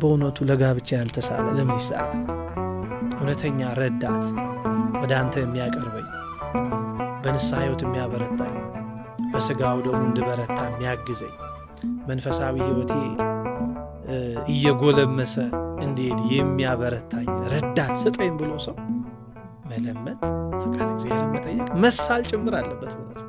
በእውነቱ ለጋብቻ ያልተሳለ ለምን ይሳላል? እውነተኛ ረዳት፣ ወደ አንተ የሚያቀርበኝ፣ በንስሐ ሕይወት የሚያበረታኝ፣ በስጋው ደግሞ እንድበረታ የሚያግዘኝ፣ መንፈሳዊ ሕይወቴ እየጎለመሰ እንዲሄድ የሚያበረታኝ ረዳት ስጠኝ ብሎ ሰው መለመን፣ ፈቃድ እግዚአብሔርን መጠየቅ፣ መሳል ጭምር አለበት። በእውነቱ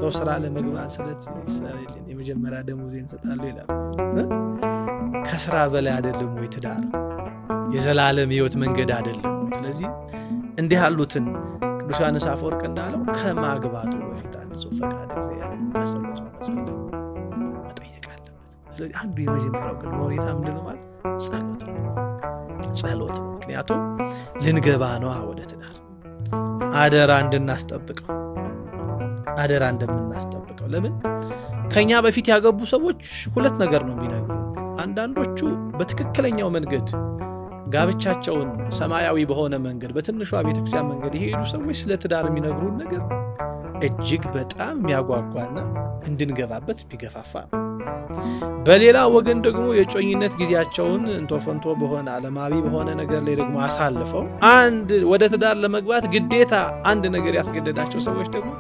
ሰው ስራ ለመግባት ስለት ይሳልልን የመጀመሪያ ደሞዜን እሰጣለሁ ይላል። ከስራ በላይ አይደለም ወይ ትዳር? የዘላለም ሕይወት መንገድ አይደለም ወይ? ስለዚህ እንዲህ ያሉትን ቅዱስ ዮሐንስ አፈወርቅ እንዳለው ከማግባቱ በፊት አንድ ሰው ፈቃድ እግዚአብሔርን በጸሎት በመጸለይ መጠየቅ አለበት። ስለዚህ አንዱ የመጀመሪያው ቅድመ ሁኔታ ምንድን ነው ማለት ጸሎት ነው። ጸሎት ነው። ምክንያቱም ልንገባ ነዋ ወደ ትዳር፣ አደራ እንድናስጠብቀው፣ አደራ እንደምናስጠብቀው። ለምን ከኛ በፊት ያገቡ ሰዎች ሁለት ነገር ነው የሚነግሩ። አንዳንዶቹ በትክክለኛው መንገድ ጋብቻቸውን ሰማያዊ በሆነ መንገድ በትንሿ ቤተክርስቲያን መንገድ የሄዱ ሰዎች ስለ ትዳር የሚነግሩን ነገር እጅግ በጣም የሚያጓጓና እንድንገባበት የሚገፋፋ ነው። በሌላ ወገን ደግሞ የጮኝነት ጊዜያቸውን እንቶፈንቶ በሆነ ዓለማዊ በሆነ ነገር ላይ ደግሞ አሳልፈው አንድ ወደ ትዳር ለመግባት ግዴታ አንድ ነገር ያስገደዳቸው ሰዎች ደግሞ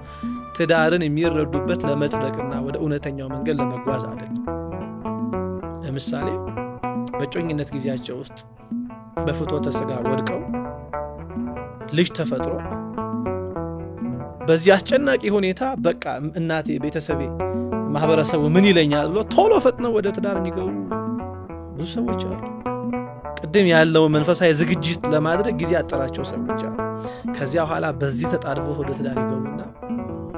ትዳርን የሚረዱበት ለመጽደቅና ወደ እውነተኛው መንገድ ለመጓዝ አይደለም። ለምሳሌ በጮኝነት ጊዜያቸው ውስጥ በፍትወተ ሥጋ ወድቀው ልጅ ተፈጥሮ በዚህ አስጨናቂ ሁኔታ በቃ እናቴ፣ ቤተሰቤ፣ ማህበረሰቡ ምን ይለኛል ብሎ ቶሎ ፈጥነው ወደ ትዳር የሚገቡ ብዙ ሰዎች አሉ። ቅድም ያለው መንፈሳዊ ዝግጅት ለማድረግ ጊዜ ያጠራቸው ሰዎች አሉ። ከዚያ በኋላ በዚህ ተጣድፎ ወደ ትዳር ይገቡና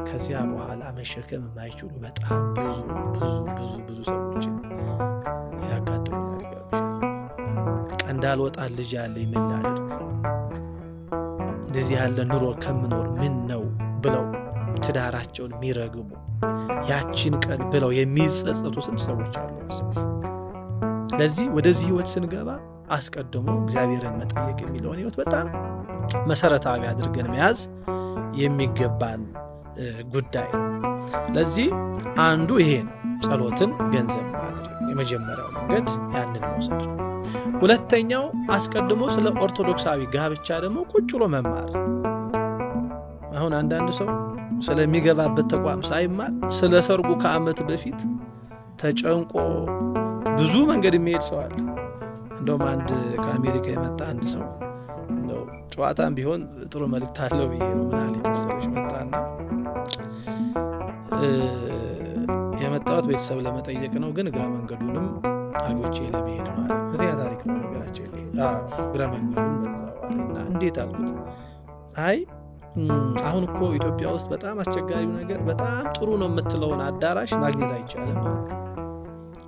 ከዚያ በኋላ መሸከም የማይችሉ በጣም ብዙ ብዙ ብዙ ብዙ ሰዎች ያጋጥሙናል። ይገርምሻል። እንዳልወጣ ልጅ ያለኝ ምን ላድርግ፣ እንደዚህ ያለ ኑሮ ከምኖር ምን ነው ብለው ትዳራቸውን የሚረግሙ፣ ያችን ቀን ብለው የሚጸጸቱ ስንት ሰዎች አሉ መሰለሽ። ስለዚህ ወደዚህ ህይወት ስንገባ አስቀድሞ እግዚአብሔርን መጠየቅ የሚለውን ህይወት በጣም መሰረታዊ አድርገን መያዝ የሚገባን ጉዳይ ነው። ለዚህ አንዱ ይሄ ነው፣ ጸሎትን ገንዘብ ማድረግ የመጀመሪያው መንገድ ያንን መውሰድ ነው። ሁለተኛው አስቀድሞ ስለ ኦርቶዶክሳዊ ጋብቻ ደግሞ ቁጭ ብሎ መማር። አሁን አንዳንድ ሰው ስለሚገባበት ተቋም ሳይማር ስለ ሰርጉ ከዓመት በፊት ተጨንቆ ብዙ መንገድ የሚሄድ ሰው አለ። እንደውም አንድ ከአሜሪካ የመጣ አንድ ሰው እንደው ጨዋታም ቢሆን ጥሩ መልእክት አለው ብዬ ነው። ምን አለኝ መሰለሽ፣ መጣና የመጣሁት ቤተሰብ ለመጠየቅ ነው፣ ግን እግረ መንገዱንም አግብቼ ለመሄድ ነው አለ። እውነተኛ ታሪክ ነው ነገራቸው። እግረ መንገዱን በዛው አለ እና እንዴት አልኩት። አይ አሁን እኮ ኢትዮጵያ ውስጥ በጣም አስቸጋሪው ነገር በጣም ጥሩ ነው የምትለውን አዳራሽ ማግኘት አይቻልም ማለት ነው።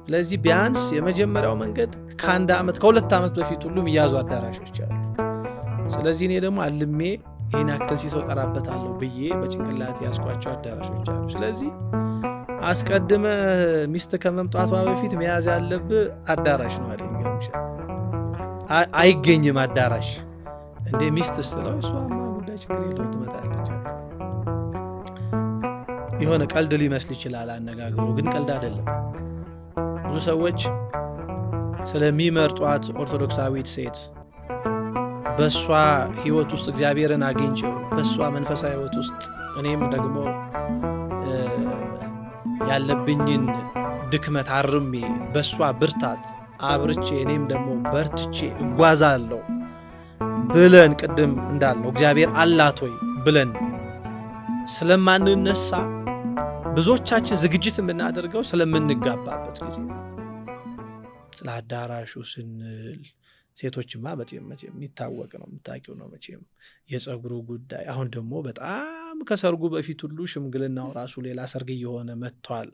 ስለዚህ ቢያንስ የመጀመሪያው መንገድ ከአንድ ዓመት ከ2 ዓመት በፊት ሁሉም እያዙ አዳራሾች አሉ። ስለዚህ እኔ ደግሞ አልሜ ይህን ያክል ሲሰው ጠራበታለሁ ብዬ በጭንቅላት ያስኳቸው አዳራሾች አሉ። ስለዚህ አስቀድመ ሚስት ከመምጣቷ በፊት መያዝ ያለብህ አዳራሽ ነው አለኝ። ይገርምሻል፣ አይገኝም አዳራሽ። እንዴ ሚስት ስለው እሷማ ጉዳይ ችግር የለውም ትመጣለች። የሆነ ቀልድ ሊመስል ይችላል አነጋገሩ፣ ግን ቀልድ አይደለም። ብዙ ሰዎች ስለሚመርጧት ኦርቶዶክሳዊት ሴት በእሷ ሕይወት ውስጥ እግዚአብሔርን አግኝቼው በእሷ መንፈሳዊ ሕይወት ውስጥ እኔም ደግሞ ያለብኝን ድክመት አርሜ በእሷ ብርታት አብርቼ እኔም ደግሞ በርትቼ እጓዛለሁ ብለን ቅድም እንዳልነው እግዚአብሔር አላት ወይ ብለን ስለማንነሳ ብዙዎቻችን ዝግጅት የምናደርገው ስለምንጋባበት ጊዜ ነው። ስለ አዳራሹ ስንል ሴቶችማ መቼም መቼም የሚታወቅ ነው፣ የምታውቂው ነው መቼም የጸጉሩ ጉዳይ። አሁን ደግሞ በጣም ከሰርጉ በፊት ሁሉ ሽምግልናው ራሱ ሌላ ሰርግ እየሆነ መጥቷል።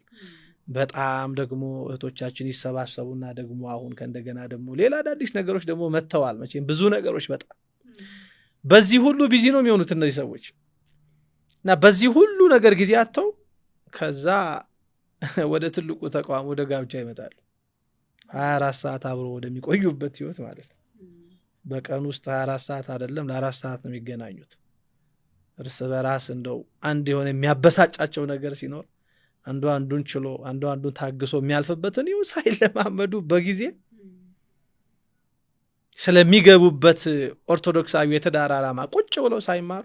በጣም ደግሞ እህቶቻችን ይሰባሰቡና ደግሞ አሁን ከእንደገና ደግሞ ሌላ አዳዲስ ነገሮች ደግሞ መጥተዋል። መቼም ብዙ ነገሮች በጣም በዚህ ሁሉ busy ነው የሚሆኑት እነዚህ ሰዎች እና በዚህ ሁሉ ነገር ጊዜ አጥተው ከዛ ወደ ትልቁ ተቋም ወደ ጋብቻ ይመጣሉ። 24 ሰዓት አብሮ ወደሚቆዩበት ህይወት ማለት ነው። በቀን ውስጥ 24 ሰዓት አይደለም ለ4 ሰዓት ነው የሚገናኙት። እርስ በራስ እንደው አንድ የሆነ የሚያበሳጫቸው ነገር ሲኖር አንዱ አንዱን ችሎ አንዱ አንዱን ታግሶ የሚያልፍበትን ይሁን ሳይለማመዱ በጊዜ ስለሚገቡበት ኦርቶዶክሳዊ የትዳር ዓላማ ቁጭ ብለው ሳይማሩ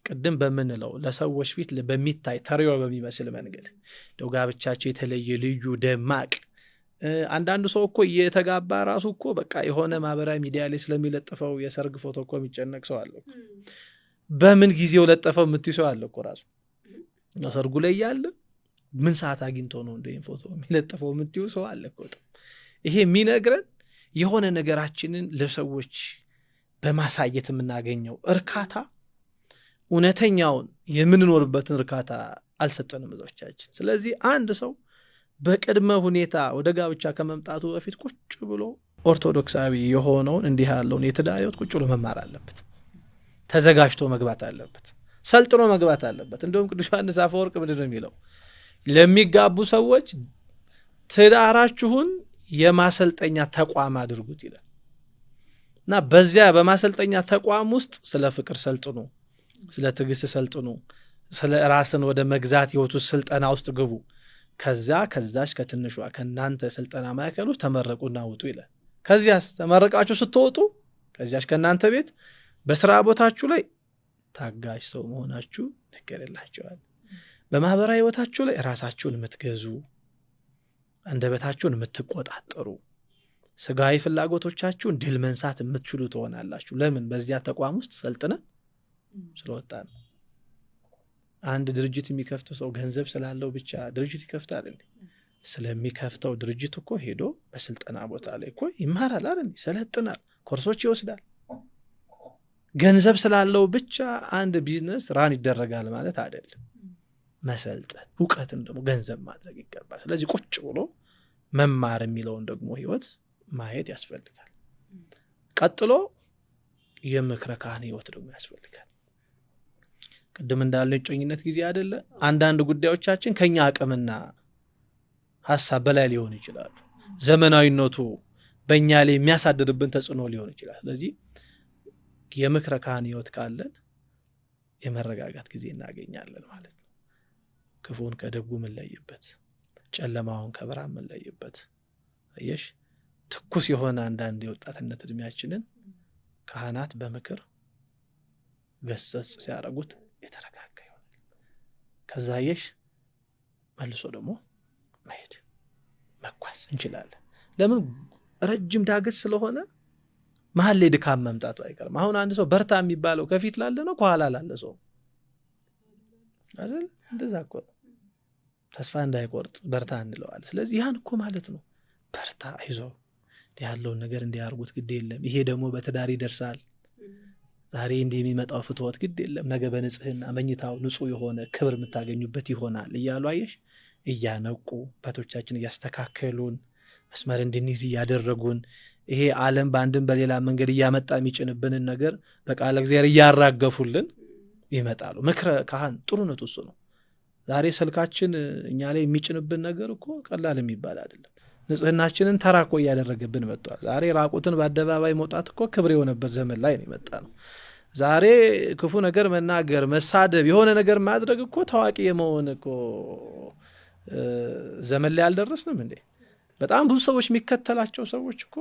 ቅድም በምንለው ለሰዎች ፊት በሚታይ ተሪዮ በሚመስል መንገድ እንደው ጋብቻቸው የተለየ ልዩ ደማቅ፣ አንዳንዱ ሰው እኮ እየተጋባ ራሱ እኮ በቃ የሆነ ማህበራዊ ሚዲያ ላይ ስለሚለጥፈው የሰርግ ፎቶ እኮ የሚጨነቅ ሰው አለ። በምን ጊዜው ለጠፈው የምትይ ሰው አለ እኮ ራሱ ሰርጉ ላይ ያለ ምን ሰዓት አግኝቶ ነው እንደ ፎቶ የሚለጥፈው የምትይው ሰው አለ እኮ። ይሄ የሚነግረን የሆነ ነገራችንን ለሰዎች በማሳየት የምናገኘው እርካታ እውነተኛውን የምንኖርበትን እርካታ አልሰጠንም ብዙዎቻችን። ስለዚህ አንድ ሰው በቅድመ ሁኔታ ወደ ጋብቻ ከመምጣቱ በፊት ቁጭ ብሎ ኦርቶዶክሳዊ የሆነውን እንዲህ ያለውን የትዳር ሕይወት ቁጭ ብሎ መማር አለበት። ተዘጋጅቶ መግባት አለበት። ሰልጥኖ መግባት አለበት። እንደውም ቅዱስ ዮሐንስ አፈወርቅ ምንድን ነው የሚለው? ለሚጋቡ ሰዎች ትዳራችሁን የማሰልጠኛ ተቋም አድርጉት ይላል። እና በዚያ በማሰልጠኛ ተቋም ውስጥ ስለ ፍቅር ሰልጥኑ፣ ስለ ትዕግስት ሰልጥኑ፣ ስለ ራስን ወደ መግዛት ህይወቱ ስልጠና ውስጥ ግቡ። ከዛ ከዛች ከትንሿ ከእናንተ ስልጠና ማዕከል ውስጥ ተመረቁና ውጡ ይላል። ከዚያስ ተመረቃችሁ ስትወጡ ከዚያች ከእናንተ ቤት በስራ ቦታችሁ ላይ ታጋሽ ሰው መሆናችሁ ይነገርላችኋል። በማህበራዊ ህይወታችሁ ላይ ራሳችሁን የምትገዙ፣ አንደበታችሁን የምትቆጣጠሩ፣ ስጋዊ ፍላጎቶቻችሁን ድል መንሳት የምትችሉ ትሆናላችሁ። ለምን? በዚያ ተቋም ውስጥ ሰልጥነን ስለወጣን። አንድ ድርጅት የሚከፍት ሰው ገንዘብ ስላለው ብቻ ድርጅት ይከፍታል እንዴ? ስለሚከፍተው ድርጅት እኮ ሄዶ በስልጠና ቦታ ላይ እኮ ይማራል አይደል? ይሰለጥናል፣ ኮርሶች ይወስዳል። ገንዘብ ስላለው ብቻ አንድ business run ይደረጋል ማለት አይደለም። መሰልጠን፣ እውቀትን ደግሞ ገንዘብ ማድረግ ይገባል። ስለዚህ ቁጭ ብሎ መማር የሚለውን ደግሞ ህይወት ማየት ያስፈልጋል። ቀጥሎ የምክረ ካህን ህይወት ደግሞ ያስፈልጋል። ቅድም እንዳልነው የእጮኝነት ጊዜ አይደለ? አንዳንድ ጉዳዮቻችን ከኛ አቅምና ሀሳብ በላይ ሊሆኑ ይችላሉ። ዘመናዊነቱ በእኛ ላይ የሚያሳድርብን ተጽዕኖ ሊሆን ይችላል። ስለዚህ የምክረ ካህን ህይወት ካለን የመረጋጋት ጊዜ እናገኛለን ማለት ነው። ክፉን ከደጉ የምንለይበት፣ ጨለማውን ከብርሃን የምንለይበት፣ አየሽ ትኩስ የሆነ አንዳንድ የወጣትነት እድሜያችንን ካህናት በምክር ገሰጽ ሲያደርጉት የተረጋጋ ይሆናል። ከዛ አየሽ መልሶ ደግሞ መሄድ መጓዝ እንችላለን። ለምን? ረጅም ዳገት ስለሆነ መሀል ላይ ድካም መምጣቱ አይቀርም። አሁን አንድ ሰው በርታ የሚባለው ከፊት ላለ ነው ከኋላ ላለ ሰው አይደል? እንደዛ እኮ ነው። ተስፋ እንዳይቆርጥ በርታ እንለዋለን። ስለዚህ ያን እኮ ማለት ነው። በርታ፣ አይዞ፣ ያለውን ነገር እንዲያርጉት ግድ የለም። ይሄ ደግሞ በትዳር ይደርሳል። ዛሬ እንዲህ የሚመጣው ፍትወት ግድ የለም፣ ነገ በንጽህና መኝታው ንጹህ የሆነ ክብር የምታገኙበት ይሆናል እያሉ አየሽ እያነቁ አባቶቻችን እያስተካከሉን መስመር እንድንይዝ እያደረጉን ይሄ ዓለም በአንድም በሌላ መንገድ እያመጣ የሚጭንብንን ነገር በቃለ እግዚአብሔር እያራገፉልን ይመጣሉ። ምክረ ካህን ጥሩነቱ እሱ ነው። ዛሬ ስልካችን እኛ ላይ የሚጭንብን ነገር እኮ ቀላል የሚባል አይደለም። ንጽህናችንን ተራ እኮ እያደረገብን መጥቷል። ዛሬ ራቁትን በአደባባይ መውጣት እኮ ክብር የሆነበት ዘመን ላይ ነው የመጣ ነው። ዛሬ ክፉ ነገር መናገር፣ መሳደብ፣ የሆነ ነገር ማድረግ እኮ ታዋቂ የመሆን እኮ ዘመን ላይ አልደረስንም እንዴ? በጣም ብዙ ሰዎች የሚከተላቸው ሰዎች እኮ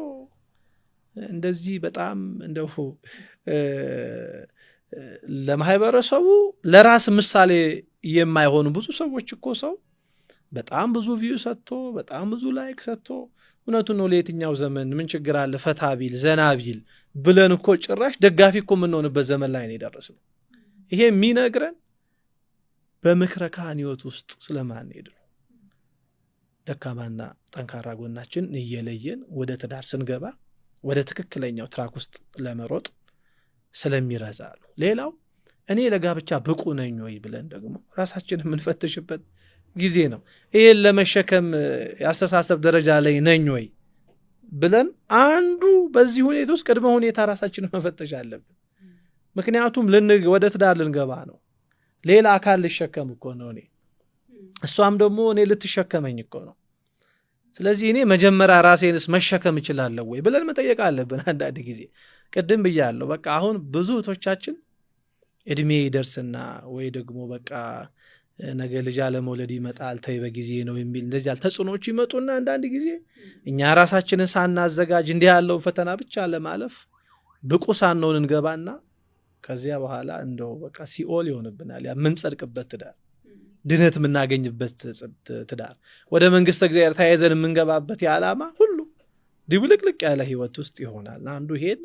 እንደዚህ በጣም እንደው ለማህበረሰቡ ለራስ ምሳሌ የማይሆኑ ብዙ ሰዎች እኮ ሰው በጣም ብዙ view ሰጥቶ በጣም ብዙ like ሰጥቶ እውነቱን ነው ለየትኛው ዘመን ምን ችግር አለ ፈታ ቢል ዘና ቢል ብለን እኮ ጭራሽ ደጋፊ እኮ የምንሆንበት ዘመን ላይ ነው የደረስነው። ይሄ የሚነግረን በምክረ ካህን ሕይወት ውስጥ ስለማንሄድ ነው። ደካማና ጠንካራ ጎናችን እየለየን ወደ ትዳር ስንገባ ወደ ትክክለኛው track ውስጥ ለመሮጥ ስለሚረዛ ነው። ሌላው እኔ ለጋብቻ ብቁ ነኝ ወይ ብለን ደግሞ ራሳችንን የምንፈትሽበት ጊዜ ነው። ይሄን ለመሸከም የአስተሳሰብ ደረጃ ላይ ነኝ ወይ ብለን አንዱ በዚህ ሁኔታ ውስጥ ቅድመ ሁኔታ ራሳችንን መፈተሽ አለብን። ምክንያቱም ወደ ትዳር ልንገባ ነው። ሌላ አካል ልሸከም እኮ ነው እኔ፣ እሷም ደግሞ እኔ ልትሸከመኝ እኮ ነው። ስለዚህ እኔ መጀመሪያ ራሴንስ መሸከም እችላለሁ ወይ ብለን መጠየቅ አለብን። አንዳንድ ጊዜ ቅድም ብያለሁ፣ በቃ አሁን ብዙ እህቶቻችን እድሜ ይደርስና ወይ ደግሞ በቃ ነገ ልጅ አለመውለድ ይመጣል፣ ተይ በጊዜ ነው የሚል እንደዚህ ያሉ ተጽዕኖዎች ይመጡና አንዳንድ ጊዜ እኛ ራሳችንን ሳናዘጋጅ እንዲህ ያለውን ፈተና ብቻ ለማለፍ ብቁ ሳንሆን እንገባና ከዚያ በኋላ እንደው በቃ ሲኦል ይሆንብናል። ያ የምንጸድቅበት ትዳር፣ ድነት የምናገኝበት ትዳር፣ ወደ መንግስተ እግዚአብሔር ተያይዘን የምንገባበት የዓላማ ሁሉ ድብልቅልቅ ያለ ህይወት ውስጥ ይሆናል። አንዱ ይሄን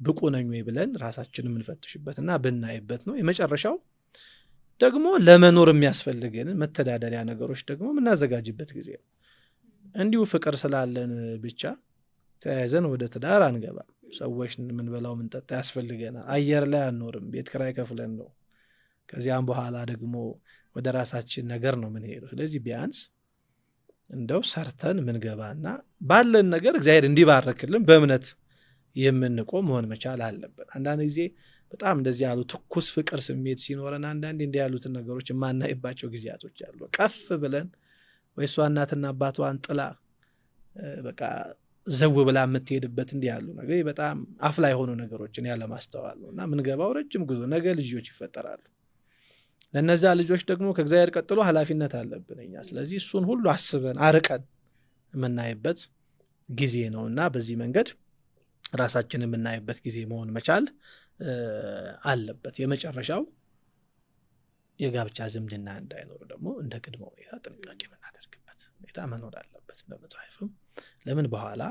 ብቁ ነኝ ወይ ብለን ራሳችንን የምንፈትሽበትና ብናይበት ነው። የመጨረሻው ደግሞ ለመኖር የሚያስፈልገን መተዳደሪያ ነገሮች ደግሞ የምናዘጋጅበት ጊዜ ነው። እንዲሁ ፍቅር ስላለን ብቻ ተያይዘን ወደ ትዳር አንገባም። ሰዎች የምንበላው ምንጠጣ ያስፈልገናል። አየር ላይ አንኖርም፣ ቤት ኪራይ ከፍለን ነው። ከዚያም በኋላ ደግሞ ወደ ራሳችን ነገር ነው የምንሄደው። ስለዚህ ቢያንስ እንደው ሰርተን ምንገባና ባለን ነገር እግዚአብሔር እንዲባርክልን በእምነት የምንቆም መሆን መቻል አለብን። አንዳንድ ጊዜ በጣም እንደዚህ ያሉ ትኩስ ፍቅር ስሜት ሲኖረን አንዳንዴ እንዲህ ያሉትን ነገሮች የማናይባቸው ጊዜያቶች አሉ። ቀፍ ብለን ወይ እሷ እናትና አባቷን ጥላ በቃ ዘው ብላ የምትሄድበት እንዲህ ያሉ ነገር በጣም አፍ ላይ የሆኑ ነገሮችን ያለማስተዋል ነው። እና ምንገባው ረጅም ጉዞ፣ ነገ ልጆች ይፈጠራሉ። ለነዛ ልጆች ደግሞ ከእግዚአብሔር ቀጥሎ ኃላፊነት አለብን እኛ። ስለዚህ እሱን ሁሉ አስበን አርቀን የምናይበት ጊዜ ነው እና በዚህ መንገድ ራሳችንን የምናይበት ጊዜ መሆን መቻል አለበት። የመጨረሻው የጋብቻ ዝምድና እንዳይኖር ደግሞ እንደ ቅድመ ሁኔታ ጥንቃቄ የምናደርግበት ሁኔታ መኖር አለበት። እንደ መጽሐፍም ለምን በኋላ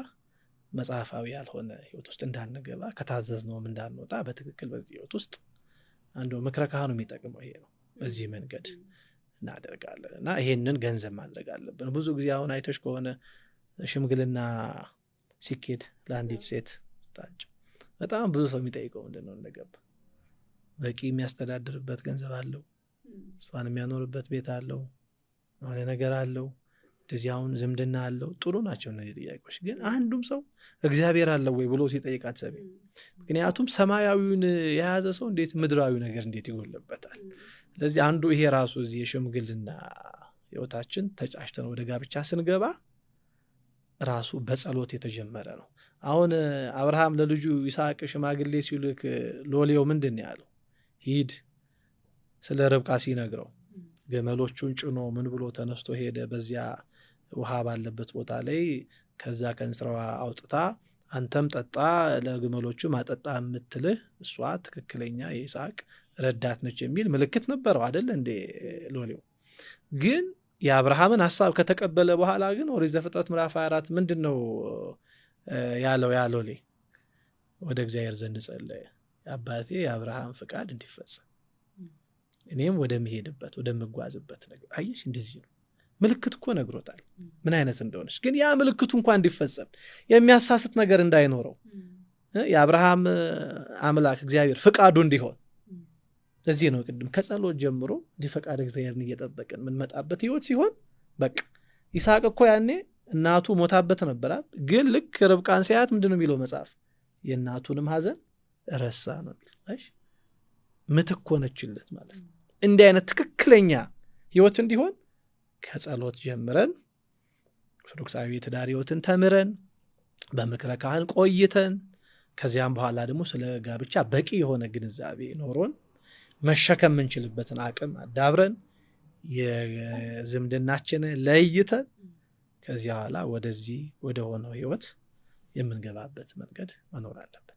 መጽሐፋዊ ያልሆነ ህይወት ውስጥ እንዳንገባ፣ ከታዘዝነውም እንዳንወጣ በትክክል በዚህ ህይወት ውስጥ አንዱ ምክረ ካህኑ የሚጠቅመው ይሄ ነው። በዚህ መንገድ እናደርጋለን እና ይሄንን ገንዘብ ማድረግ አለብን። ብዙ ጊዜ አሁን አይተሽ ከሆነ ሽምግልና ሲኬድ ለአንዲት ሴት ታጭ በጣም ብዙ ሰው የሚጠይቀው ምንድነው? እንደገባ በቂ የሚያስተዳድርበት ገንዘብ አለው፣ እሷን የሚያኖርበት ቤት አለው፣ የሆነ ነገር አለው፣ እንደዚህ አሁን ዝምድና አለው። ጥሩ ናቸው እነዚህ ጥያቄዎች፣ ግን አንዱም ሰው እግዚአብሔር አለው ወይ ብሎ ሲጠይቅ አትሰሚም። ምክንያቱም ሰማያዊውን የያዘ ሰው እንዴት ምድራዊ ነገር እንዴት ይጎልበታል? ስለዚህ አንዱ ይሄ ራሱ እዚህ የሽምግልና ህይወታችን ተጫጭተን ወደ ጋብቻ ስንገባ ራሱ በጸሎት የተጀመረ ነው። አሁን አብርሃም ለልጁ ይስሐቅ ሽማግሌ ሲልክ ሎሌው ምንድን ነው ያለው? ሂድ ስለ ርብቃ ሲነግረው ገመሎቹን ጭኖ ምን ብሎ ተነስቶ ሄደ። በዚያ ውሃ ባለበት ቦታ ላይ ከዛ ከእንስራዋ አውጥታ አንተም ጠጣ ለግመሎቹ ማጠጣ የምትልህ እሷ ትክክለኛ የይስሐቅ ረዳት ነች የሚል ምልክት ነበረው አይደል እንዴ ሎሌው። ግን የአብርሃምን ሐሳብ ከተቀበለ በኋላ ግን ኦሪት ዘፍጥረት ምዕራፍ 24 ምንድነው ያለው? ያ ሎሌ ወደ እግዚአብሔር ዘንድ ጸለየ፣ አባቴ የአብርሃም ፍቃድ እንዲፈጸም እኔም ወደምሄድበት ወደምጓዝበት ነገር። አየሽ እንደዚህ ነው። ምልክት እኮ ነግሮታል ምን አይነት እንደሆነች። ግን ያ ምልክቱ እንኳን እንዲፈጸም የሚያሳስት ነገር እንዳይኖረው የአብርሃም አምላክ እግዚአብሔር ፍቃዱ እንዲሆን። ለዚህ ነው ቅድም ከጸሎት ጀምሮ እንዲህ ፈቃድ እግዚአብሔርን እየጠበቅን የምንመጣበት ህይወት ሲሆን በቃ ይስሐቅ እኮ ያኔ እናቱ ሞታበት ነበር። ግን ልክ ርብቃን ሲያያት ምንድነው የሚለው መጽሐፍ? የእናቱንም ሐዘን ረሳ ነው የሚለው። እሺ ምትክ ሆነችለት ማለት ነው። እንዲህ አይነት ትክክለኛ ህይወት እንዲሆን ከጸሎት ጀምረን ኦርቶዶክሳዊ የትዳር ህይወትን ተምረን በምክረ ካህን ቆይተን ከዚያም በኋላ ደግሞ ስለ ጋብቻ በቂ የሆነ ግንዛቤ ኖሮን መሸከም የምንችልበትን አቅም አዳብረን የዝምድናችንን ለይተን ከዚያ በኋላ ወደዚህ ወደ ሆነው ህይወት የምንገባበት መንገድ መኖር አለበት።